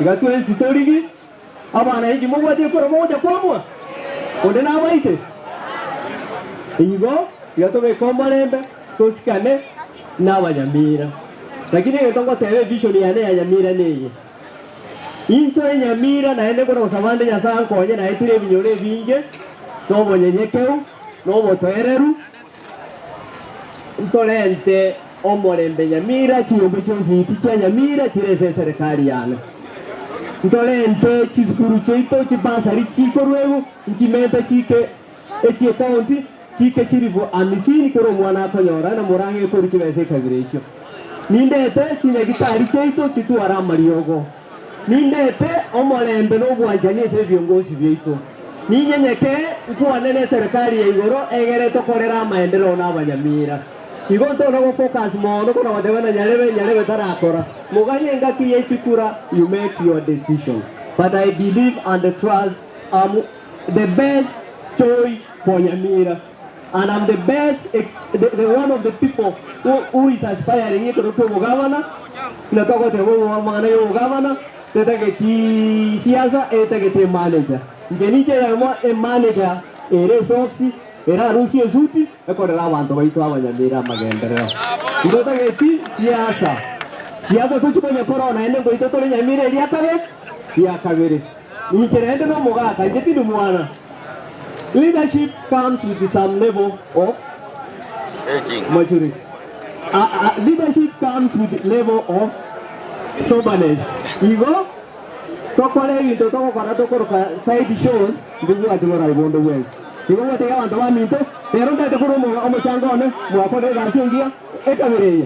Tiga twensi torigi abananchi mobwate ekura mogocha kwamua, onde nabaite. Igo tiga tobeke omorembe, tosikane nabanyamira. Lakini egento ngoteba evision yane ya Nyamira neye, Insoe Nyamira naende nkona gosaba nde Nyasae ankonye naetire ebinyoro ebinge, na obonyenyekeu, na obotoereru, Ntorente omorembe Nyamira, chinyomba chionsi chia Nyamira chire ase eserekari yane. Ntorente chisukuru chiaito chibasari chikorwegwa, nchimente chike echie county, chike chilifu amisini kera omwana akonyora, na morang'e korwa chibesa ekabira echio. Nindete chinyagitari chiaito chitware amariogo. Nindete omorembe na obwanchani ase ebiongosi biaito. Ninyenyeke nkwane neserekari ya igoro egere tokorere amaendereo na abanyamira. Igo ntona go focus mono kona goteba na nyarebe nyarebe tarakora. Moganye engaki ye chikura you make your decision. But I believe and trust am the best choice for Nyamira and am the best ex the, the one of the people who, who is aspiring ekero kia obogavana buna togoteba amang'ana ya obogavana tetageti siasa etagete emanager. Inche ninche eyemo emanager ere ase ofisi erarusie esuti ekorera abanto baito abanyamira amagenderero. Intotageti siasa siasa tochimanye koroo naende ngoita tore Nyamira eria kabe ria kabere. Inche naende nomogaka, inche tindi mwana. Leadership comes with some level of maturity. Uh, uh, leadership comes with level of soberness. Igo tokore ebinto togokora tokoroka side shows mbibwati borai bonde bwensi. Igo ngotebi abanto baminto, rero ntaete korwa omo- omochango one, mwakorire egasi engiya, ekabere eye.